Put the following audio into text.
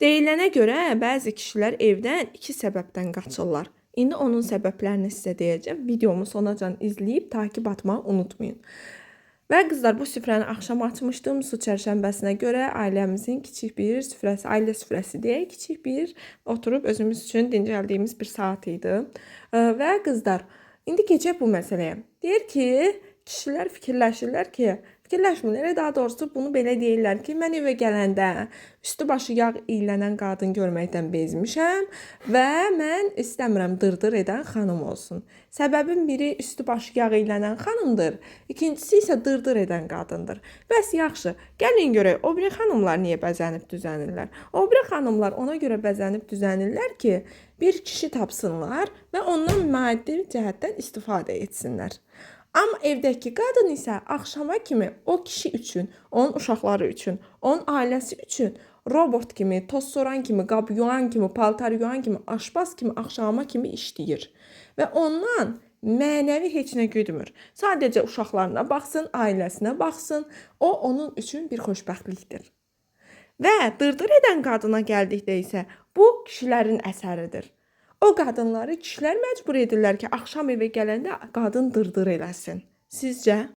Deyilənə görə bəzi kişilər evdən iki səbəbdən qaçırlar. İndi onun səbəblərini sizə deyəcəm. Videomu sonacan izləyib takip atmağı unutmayın. Və qızlar, bu süfrəni axşam açmışdım. Su çərşənbəsinə görə ailəmizin kiçik bir süfrəsi, ailə süfrəsi deyə kiçik bir oturub özümüz üçün dincəldiyimiz bir saat idi. Və qızlar, indi keçək bu məsələyə. Deyir ki, kişilər fikirləşirlər ki, fikirləşmirlər, daha doğrusu bunu belə deyirlər ki, mən evə gələndə üstü başı yağ iylənən qadın görməkdən bezmişəm və mən istəmirəm dırdır edən xanım olsun. Səbəbin biri üstü başı yağ iylənən xanımdır, ikincisi isə dırdır edən qadındır. Bəs yaxşı, gəlin görək o biri xanımlar niyə bəzənib düzənirlər? O biri xanımlar ona görə bəzənib düzənirlər ki, bir kişi tapsınlar və ondan maddi cəhətdən istifadə etsinlər. Amma evdəki qadın isə axşama kimi o kişi üçün, onun uşaqları üçün, onun ailəsi üçün robot kimi, toz soran kimi, qab yuyan kimi, paltar yuyan kimi, aşpaz kimi axşama kimi işləyir. Və ondan mənəvi heç nə güdmür. Sadəcə uşaqlarına baxsın, ailəsinə baxsın, o onun üçün bir xoşbəxtlikdir. Və dırdır edən qadına gəldikdə isə bu kişilərin əsəridir. O qadınları kişilər məcbur edirlər ki, axşam evə gələndə qadın dırdır eləsin. Sizcə?